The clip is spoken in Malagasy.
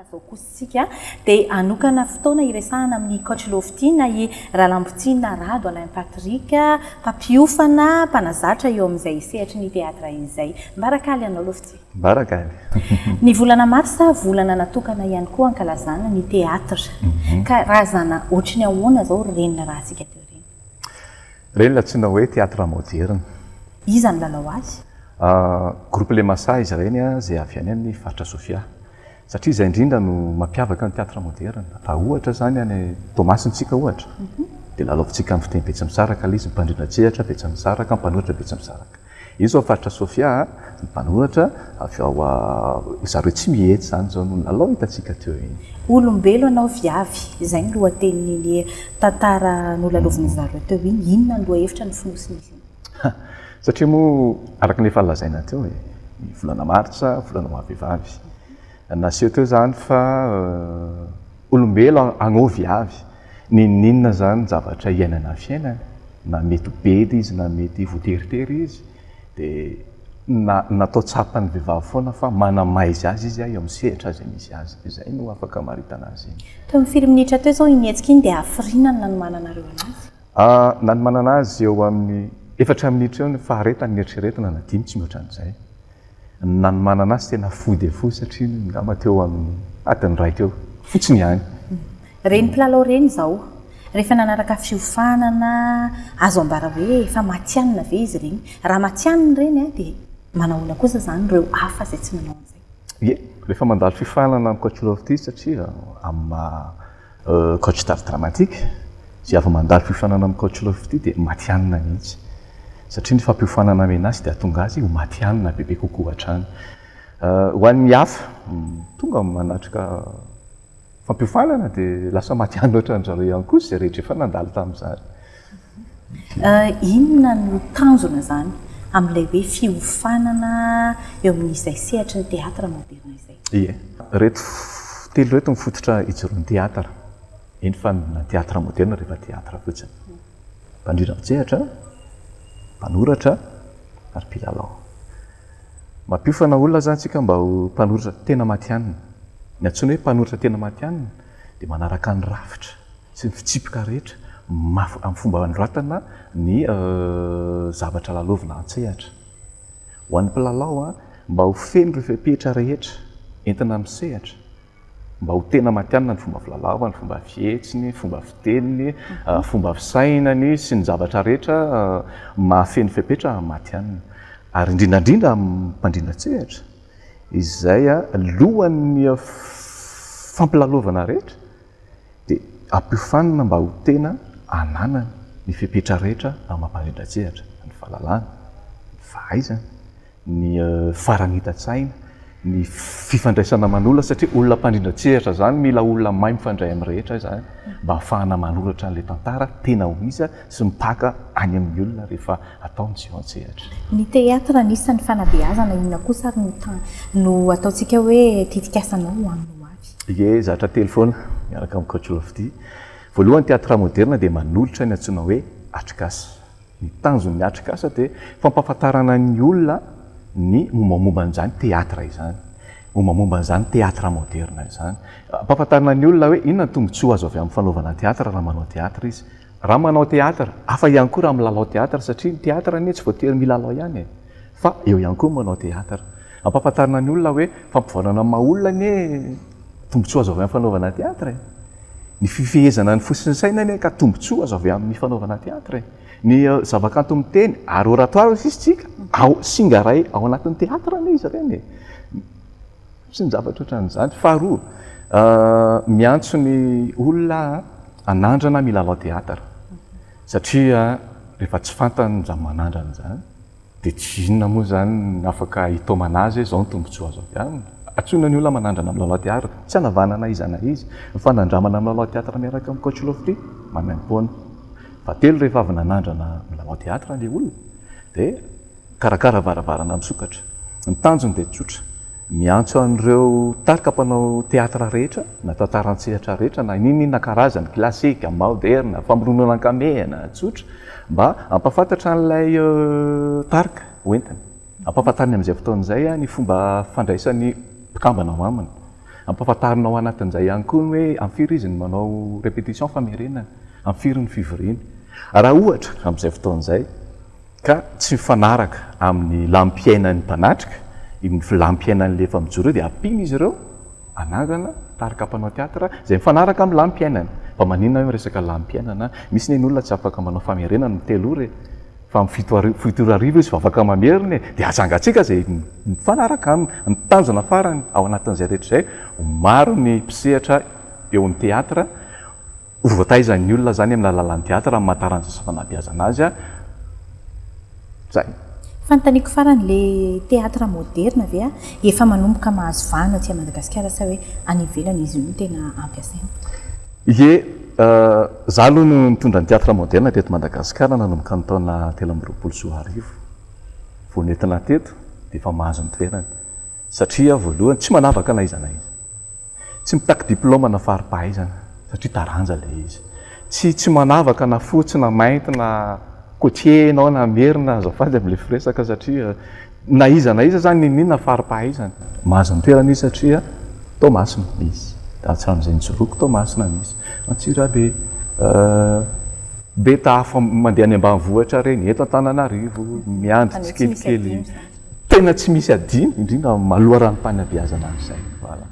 izao kosa isika dia hanokana fotoana hiresahana amin'ny Coach Lofty na i Ralambotiana Rado Alain Patrick, mpampiofana, mpanazatra eo amin'izay sehatry ny teatra izay. Mbarakaly anao Lofty. Mbarakaly. Ny volana marsa, volana natokana ihany koa hankalazana ny teatra. Ka razana ohatry ny ahoana izao ireny narahantsika teo ireny? Ireny ilay antsoina hoe teatra moderina. Iza no lalao azy? Groupe Les Massa izy ireny izay avy any amin'ny faritra Sofia. Satria izay indrindra no mampiavaka ny teatra moderina. Raha ohatra izany any Toamasina isika ohatra, dia lalaovintsika amin'ny fiteny Betsimisaraka ilay izy, ny mpandrindra an-tsehatra Betsimisaraka, ny mpanoratra Betsimisaraka. Io izao faritra Sofia, ny mpanoratra avy ao zareo Tsimihety izany izao no nilalao hitantsika teo iny. Olombelo anao viavy, izay no lohatenin'iny tantara nolalaovin'ny zareo teo iny. Inona ny lohahevitra nofonosin'izy iny? Satria moa araka ny efa nolazaina teo e, ny volana martsa volana ho vehivavy. Naseho teo izany fa olombelo agno viavy, n'inon'inona izany zavatra iainana amin'ny fiainany, na mety ho bedy izy na mety voateritery izy, dia na natao tsapan'ny vehivavy foana fa manamaizy azy izy eo amin'ny sehatra izay misy azy. Izay no afaka amaritana azy iny. Teo amin'ny firy minitra teo izao iny hetsika iny dia hafiriana no nanomananareo anazy? Nanomanana azy eo amin'ny efatra minitra eo ny faharetany nieritreretina na dimy tsy mihoatra an'izay. Ny nanomanana azy tena fohy dia fohy satria angamba teo amin'ny adiny iray teo fotsiny ihany. Ireny mpilalao ireny izao, rehefa nanaraka fiofanana, azo ambara hoe efa matihanina ve izy ireny? Raha matihanina ireny dia manahoana kosa izany ireo hafa izay tsy nanao an'izay? Ie, rehefa mandalo fiofanana amin'ny coach Love ity satria amin'ny maha Coach d'art dramatique, izay avy mandalo fiofanana amin'ny coach Love ity dia matihanina mihitsy. Satria ny fampiofanana amena azy dia hahatonga azy ho matihanina bebe kokoa hatrany. Ho an'ny hafa, tonga manatrika fampiofanana dia lasa matihanina ohatran-dry zareo ihany koa izay rehetra efa nandalo tamin'izany. Inona no tanjona izany amin'ilay hoe fiofanana eo amin'izay sehatry ny teatra moderina izay? Ie. Ireto telo ireto no fototra ijoroan'ny teatra. Eny fa na teatra moderina rehefa teatra fotsiny. Mpandrindra an-tsehatra, mpanoratra ary mpilalao. Mampiofana olona izany isika mba ho mpanoratra tena matihanina. Ny antsoina hoe mpanoratra tena matihanina dia manaraka ny rafitra. sy ny fitsipika rehetra mafy amin'ny fomba anoratana ny zavatra lalaovina an-tsehatra. Ho an'ny mpilalao, mba ho feno ireo fepetra rehetra entina misehatra, mba ho tena matihanina ny fomba filalaovany, fomba fihetsiny, fomba fiteniny, fomba fisainany sy ny zavatra rehetra mahafeno fepetra matihanina. Ary indrindra indrindra amin'ny mpandrindra an-tsehatra, izay lohan'ny fampilalaovana rehetra, dia ampiofanina mba ho tena ananany ny fepetra rehetra amin'ny mampandrindran-tsehatra, ny fahalalana, ny fahaizana, ny faharanitan-tsaina, ny fifandraisana aman'olona satria olona mpandrindran-tsehatra izany mila olona mahay mifandray amin'ny rehetra izany mba hahafahana manoratra an'ilay tantara tena ho izy sy mipaka any amin'ny olona rehefa atao ny seho an-tsehatra. Ny teatra anisan'ny fanabeazana, inona kosa ary no no ataontsika hoe tetik'asanao ho amin'ny ho avy? Ie, zatra telo foana miaraka amin'ny coach Lofty. Voalohany, Théâtre moderne dia manolotra ny antsoina hoe atrikasa. Ny tanjon'ny atrikasa dia fampahafantarana ny olona ny mombamomba an'izany théâtre izany, mombamomba an'izany théâtre moderne izany. Ampahafantarina ny olona hoe inona ny tombontsoa azo avy amin'ny fanaovana théâtre raha manao théâtre izy. Raha manao théâtre, hafa ihany koa raha milalao théâtre satria ny théâtre anie tsy voatery milalao ihany e! Fa eo ihany koa ny manao théâtre. Ampahafantarina ny olona hoe fampivoarana ny maha olona anie tombontsoa azo avy amin'ny fanaovana théâtre e! Ny fifehezana ny fo sy ny saina anie ka tombontsoa azo avy amin'ny fanaovana théâtre e! Ny zavakanto miteny, art oratoire hoy sisa tsika, ao singa iray ao anatin'ny théâtre anie izy ireny e! Sy ny zavatra ohatran'izany. Faharoa, miantso ny olona hanandrana milalao théâtre satria rehefa tsy fantany izany manandrana izany dia tsy inona moa izany ny afaka hitaomana azy hoe izao ny tombontsoa azo avy aminy. Antsoina ny olona manandrana milalao théâtre, tsy hanavahana na iza na iza. Ny fanandramana milalao théâtre miaraka amin'ny coach Lofty, maimaimpoana. Fahatelo, rehefa avy nanandrana milalao théâtre ilay olona dia Mikarakara varavarana misokatra. Ny tanjony dia tsotra, miantso an'ireo tarika mpanao teatra rehetra, na tantara an-tsehatra rehetra, na n'inon'inona karazany, klasika, maoderina, famoronana ankamehana, tsotra, mba hampahafantatra an'ilay tarika hoentiny. Ampahafantariny amin'izay fotoana izay ny fomba fandraisan'ny mpikambana ao aminy. Ampahafantarina ao anatin'izay ihany koa ny hoe amin'ny firy izy no manao répétition famerenana, amin'ny firy ny fivoriana. Raha ohatra amin'izay fotoana izay ka tsy mifanaraka amin'ny lamim-piainan'ny mpanatrika, ny lamim-piainan'ilay efa mijoro eo dia ampiana izy ireo hanangana tarika mpanao teatra izay mifanaraka amin'ny lamim-piainany. Fa maninona hoe miresaka lamim-piainana? Misy anie ny olona tsy afaka manao famerenana amin'ny telo ora e! Fa amin'ny fito arivo, fito ora hariva izy vao afaka mamerina e! Dia atsangantsika izay mifanaraka aminy. Ny tanjona farany ao anatin'izay rehetra izay, ho maro ny mpisehatra eo amin'ny teatra, ho voataizan'ny olona izany amin'ny alalan'ny teatra, amin'ny maha taranja sy fanabeazana azy. Izay. Fanontaniako farany, le teatra moderina ve efa manomboka mahazo vahana aty Madagasikara sa hoe any ivelany izy io no tena ampiasaina? Ie, za aloha no nitondra ny théâtre moderne teto Madagasikara nanomboka ny taona 2023. Vao nentina teto dia efa mahazo ny toerany. Satria voalohany tsy manavaka na iza na iza. Tsy mitaky diplaoma na fari-pahaizana satria taranja ilay izy. Tsy tsy manavaka na fotsy na mainty na côtier ianao na merina azafady amin'ilay firesaka satria Na iza na iza zany n'inon'inona fari-pahaizany. Mahazo ny toerana izy satria Toamasina izy. Hatramin'izay nijoroako Toamasina misy. Antsirabe, Betafo, mandeha any ambanivohitra ireny, eto Antananarivo, miandry tsikelikely. Tena tsy misy adino, indrindra amin'ny maha loharanom-panabeazana an'izay. Voilà.